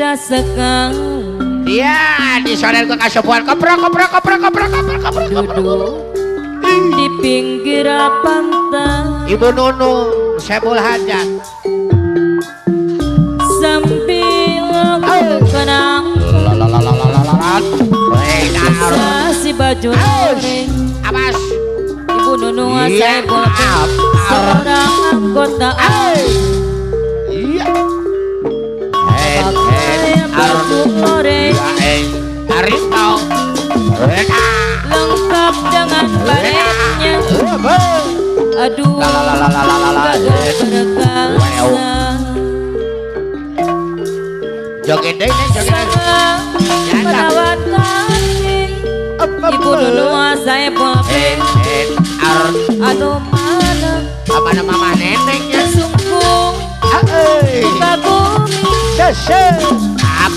Indah sekali. Iya, disoler ke kasupuan koprok koprok koprok koprok koprok koprok. Duduk di pinggir pantai. Ibu Nunu Sebul Hajat. Sambil kenang. Kisah si baju loreng. Awas. Ibu Nunu Sebul seorang anggota. Iya. Pakai baju loreng lengkap dengan baretnya. Aduh, gagah perkasa. Joget deh, joget. Merawat kaki. Ibu Nunu Saepul anu mana? Apa nama mama neneknya? Sungguh kagumi. Up.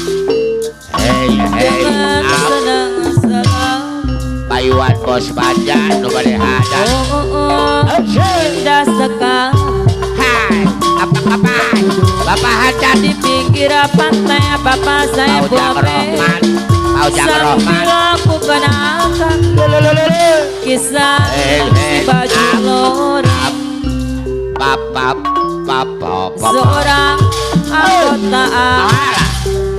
Hey, hey, up. Bayuan bos bajan, nu bade hadan. Oh, indah sekali. Hai, apa kabar? Bapak Hajan di pinggir pantai, Bapak saya Rahman. Sambil aku kenalkan kisah si baju loreng. Seorang anggota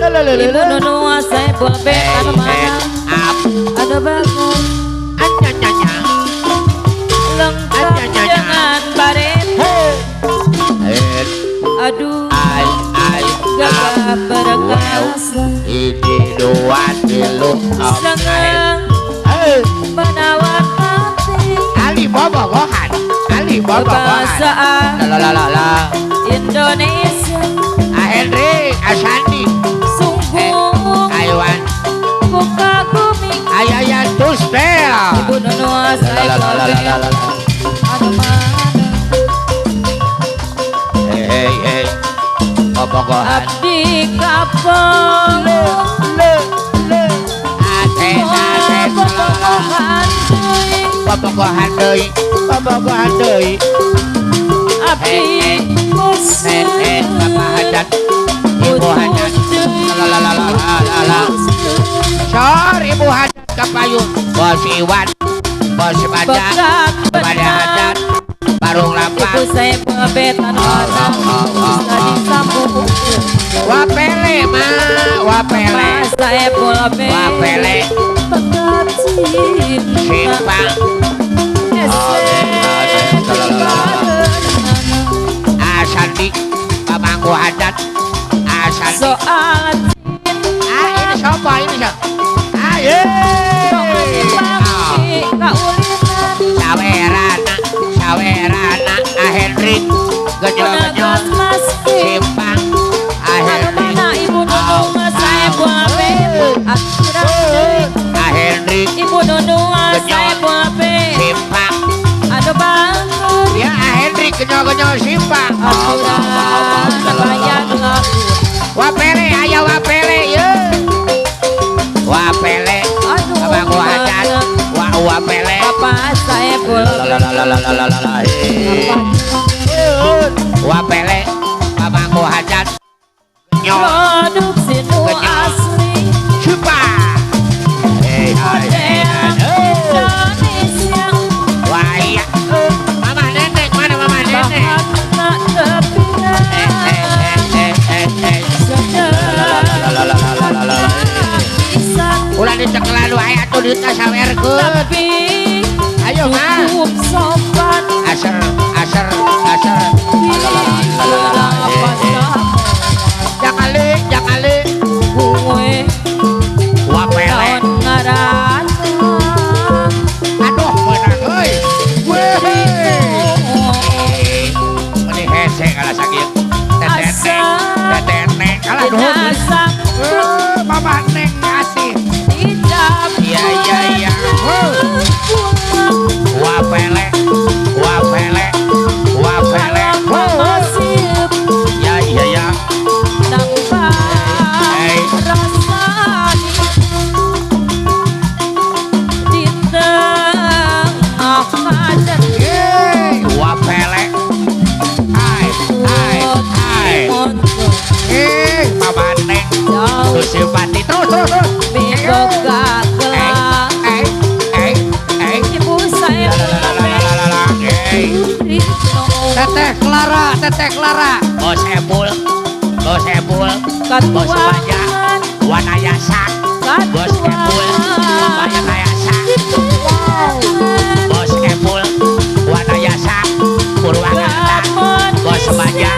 Ibu Nunu Saepul anu mana? Anu bangun lengkap dengan baret. Aduh, gagah perkasa. Ini dua tilu sangat menawar hati. Ali bobogohan, Ali bobogohan. Bahasa Indonesia. Henry Asandi. Sungguh Aiwan ku kagumi. Ayayan Tusbel. Ibu Nunu Saepul anu mana? Hey hey, bobogohan. Abdi kapong le le le. Aten aten. Bobogohan deui. Bobogohan deui. Bobogohan deui. Abdi eh eh, Bapak Hajat, Ibu Hajat. La la la la la la. Sor Ibu Hajat kapayun. Bos Iwan, Bos Bajan, Bapak Hajat, Barung Lapang. Ibu Saepul anu mana? Bisa disambung. Wapele ma, wapele. Saepul wapele. Simpang. Asandi, Pamangku Hajat, Asandi. Soal ah ini siapa ini siapa? Ah ye. Sawerana, sawerana, ah Henry, genyo genyo, simpang, ah Henry, Ibu Nunu Saepul ah Henry, Ibu Nunu Saepul simpang, anu bangun. Ya ah Henry genyo genyo simpang. Wapele, ayo wapele, ye. Wapele, Abangku Hajat, wa wapele. Bapak Saepul. La la la la la la la. Wapele, Abangku Hajat. Produksi nu asli. Cupa. Hey, hey, Indonesia. Wah iya. Mama nenek mana mama nenek? Ulah dicekelan wae atuh duitna sawerkeun. Tapi ayo mah. Cukup sopan. Aser aser aser. Jakali jakali. Kue wapele. Aduh meunang euy. Weh. Meni hese kalah sakit. Teteh teteh kalah nuhun. Mama neng kasih. Iya iya iya. Wapele, wapele, wapele. Ya iya ya. Hey. Wapele. Hai hai hai. Mama neng. Susipati terus terus terus. Teteh Clara, Teteh Clara, Bos Ebul, Bos Ebul, Bos Baja, Wanayasa, Bos Ebul, Wanayasa, Bos Ebul, Wanayasa, Purwakarta, Bos Baja,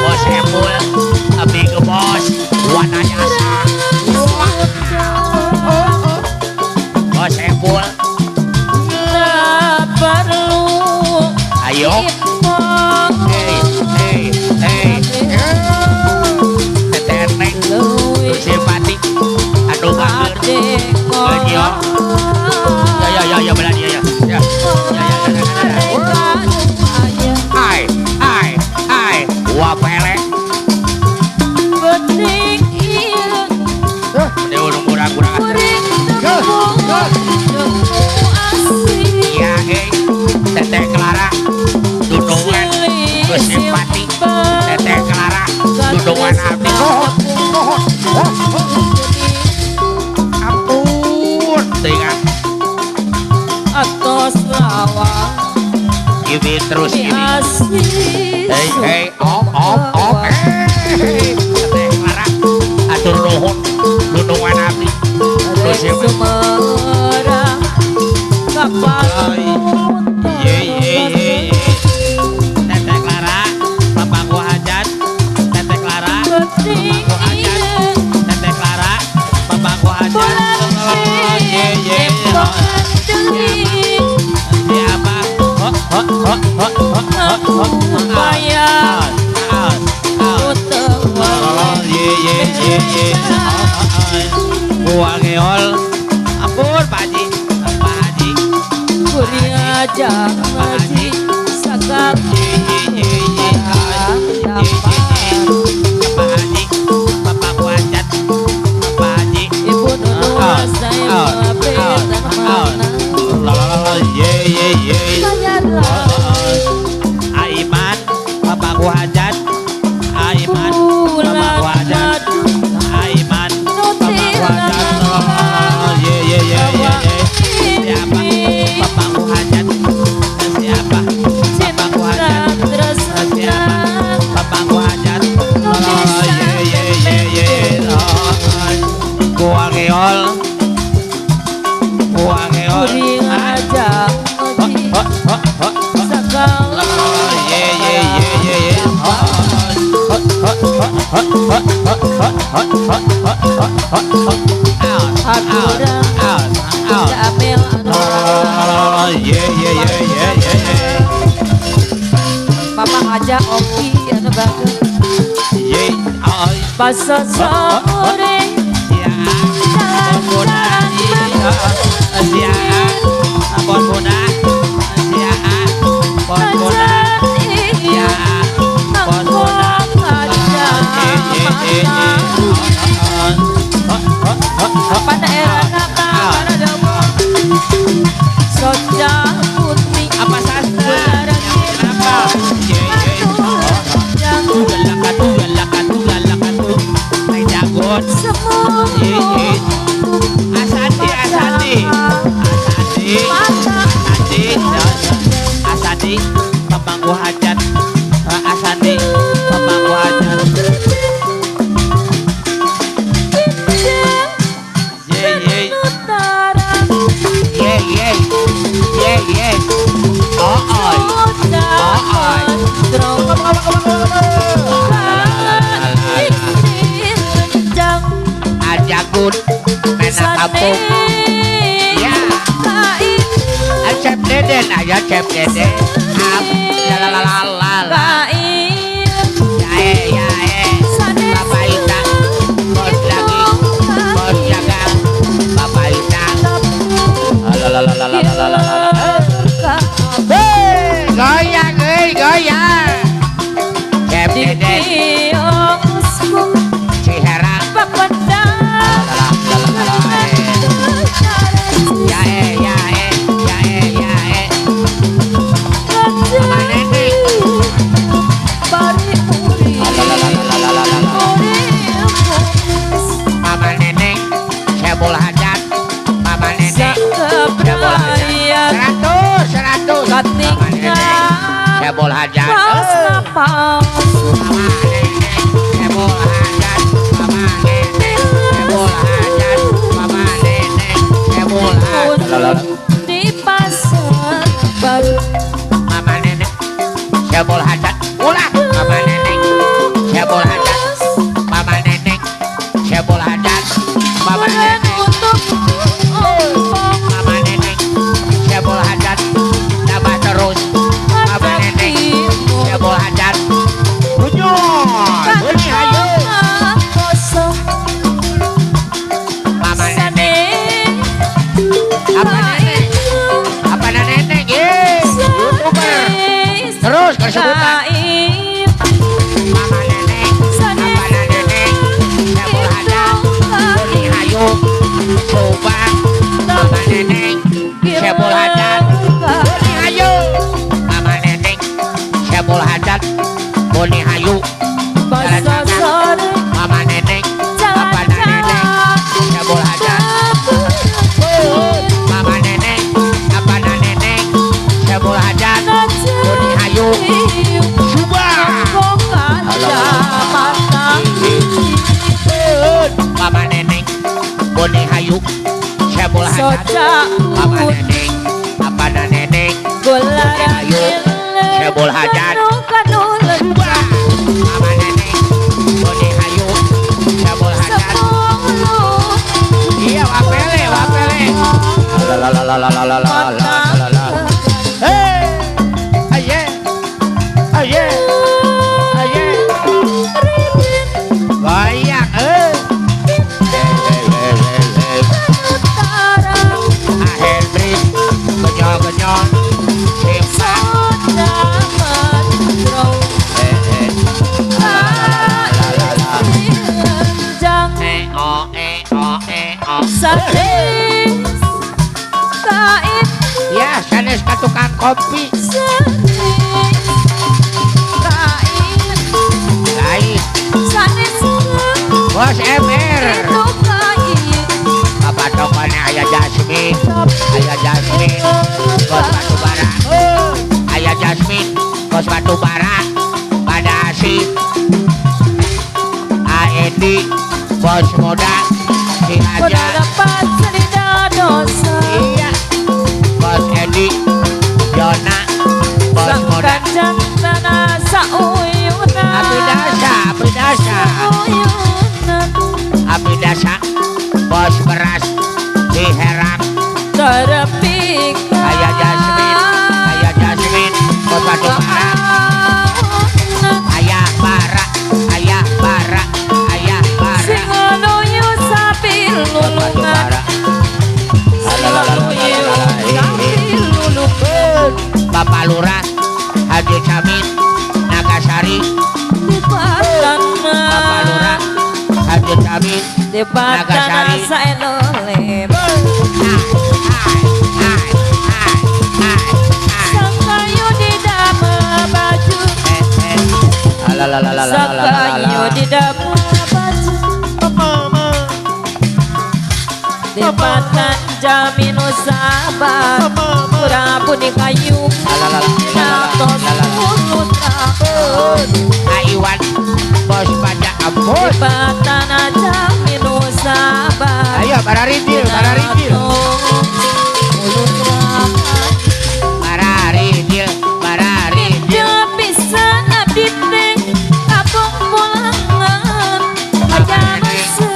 Bos Ebul, Big Boss, Wanayasa, Bos Ebul, ayo. Simpati anu bager ya ya ya ya berani ya ya ya ya ai ai ai wah pelek beting ieu dewe kurang-kurang ya eh Teteh Clara dudungan simpati Teteh Clara dudungan abdi. Ampun, teuing atos lawang ini terus ini. Hei hei om om om. Hei Teteh Clara atur nuhun dudungan abdi. Sumerang kapal. Ye ye ye. Teteh Clara, bapakku hajat. Teteh Clara, bapakku hajat. Teteh Clara, bapakku hajat. Ye ye. Siapa? Ho ho ho ho ho ho. Ye ye ye ye. Gua ngeol. Ampun Pak Haji, Pak Haji. Kuring aja ngaji sakak. Ye ye ye ye. Pak Haji, bapakku hajat. Pak Haji. Ibu Nunu saya Ye ye ye. Aiman, bapakku hajat. Aiman, bapakku hajat. Aiman, bapakku hajat. Ye ye ye ye. Siapa? Bapakku hajat. Siapa? Bapakku hajat. Siapa? Bapakku hajat. Ye ye ye ye. Gua ngeol. Gua ngeol. Kuring aja ngaji sakala. Ye ye ye ye ye. Ye ye ye ye ye. Papa aja oki anu bagus. Ye ai. Basa sore. Ya. Bona ya. Bona ya. Bona ya. Bona aja. Apa era para dawa. Soca putih apa sastra? Kenapa? Galakatu galakatu galakatu. Naik jagot. Asadi asadi asadi asadi asadi pemangku hajat. Asadi pemangku hajat. Ye ye ye ye ye ye. Oh oh oh oh. Ajagun menak kampung. Ya. Cep Deden aja Cep Deden. La la la la la. Ya ya Bapak Ita, bos lagi, bos jaga, Bapak Ita. La la la la la la la la. Hei, goyang, hei, goyang. Cep Deden. Cihara. La la la la la. Ya ya ya ya. Mama Nenek. Cebol hajat. Mama neneng cebol hajat. Mama neneng cebol hajat. Mama neneng cebol hajat. Di pasar baru. Mama neneng cebol hajat. Ulah mama neneng cebol hajat. Mama neneng cebol hajat. Mama neneng. Mama neneng cebol hajat. Tambah terus. Mama neneng cebol hajat. Bunyol, bunyi hayu. Mama neneng. Apa neneng? Apa neneng? Ye, YouTuber. Terus kesebutan. Mama neneng, apa neneng? Cebol hajat, bunyi hayu. Coba mama neneng, cebol hajat, bunyi hayu. Mama neneng, cebol hajat, bunyi hayu. Jalan-jalan. Mama neneng, apa neneng? Cebol hajat. Mama neneng, apa neneng? Cebol hajat, bunyi hayu. Coba. Mama neneng, bunyi hayu. Cebol hajat. Mama neneng, apa neneng? Bunyi hayu. Cebol hajat. Coba. Mama neneng, bunyi hayu. Cebol hajat. Iya, wapele, wapele. La la la la la la la la la. Hey, aye, aye, aye. Goyang, eh. Hey, hey, hey, hey, hey. Ah, Henry, genyol genyol, simpak. Eh, eh. La la la la. Eh, oh, eh, oh, eh, oh. Ya, sanes ka tukang kopi. Lain. Bos MR. Bapak tokonya ayah Jasmine, ayah Jasmine, bos batu bara. Ayah Jasmine, bos batu bara. Pada si AED, bos muda, si Haja. Iya. Bos Edi, Jona, bos muda. Api dasa, api dasa, api dasa, bos beras di Herang. Ayah Jasmine, ayah Jasmine, bos batu bara. Ayah bara, ayah bara, ayah bara. Bos batu bara. Bapak Lurah Haji Camin Nagasari. Bapak Lurah Haji Camin Nagasari. Debatan jamin sabar kurang puni kayu Aiwan bos pajak ampun. Debatan jamin sabar. Ayo para ridil, para ridil, para ridil, para ridil. Bisa abdi teh kampung pulangan aja masa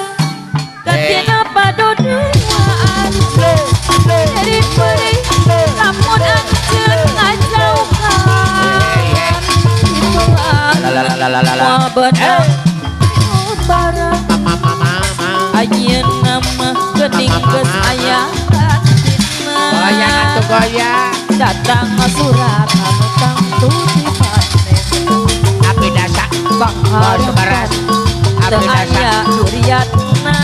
katina padoduaan dari perih lamun anjeun ngajauhan itulah moal beunang bara ayeuna mah geuning geus aya batinna. Goyang atuh goyang. Datang surat anu tangtu dipanen. Api dasa bos beras. Api dasa aya duriatna.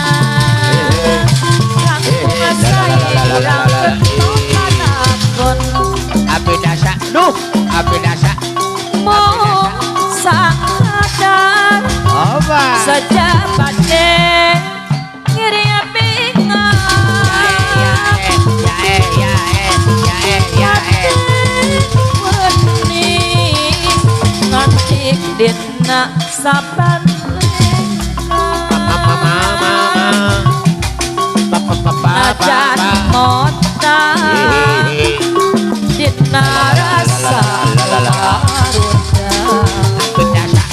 Kampung sae urang ketok. Api dasa duh, api dasa. Mung sakadar sejabate ngiri api ngan. Ya eh ya eh ya eh ya eh. Wedi Saban Mama mama mama. Pa pa pa pa najan pa. mota Hehehe. dina rasa arunda. Bendasa.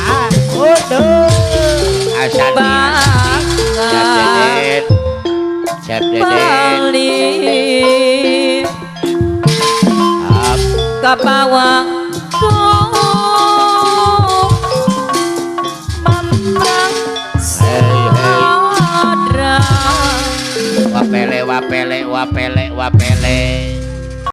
Ah, udah. Asal Siap Banget Deden. Siap Deden. bali Up. kapawang mamprang Hey, hey. sadra. Wapele wapele wapele wapele.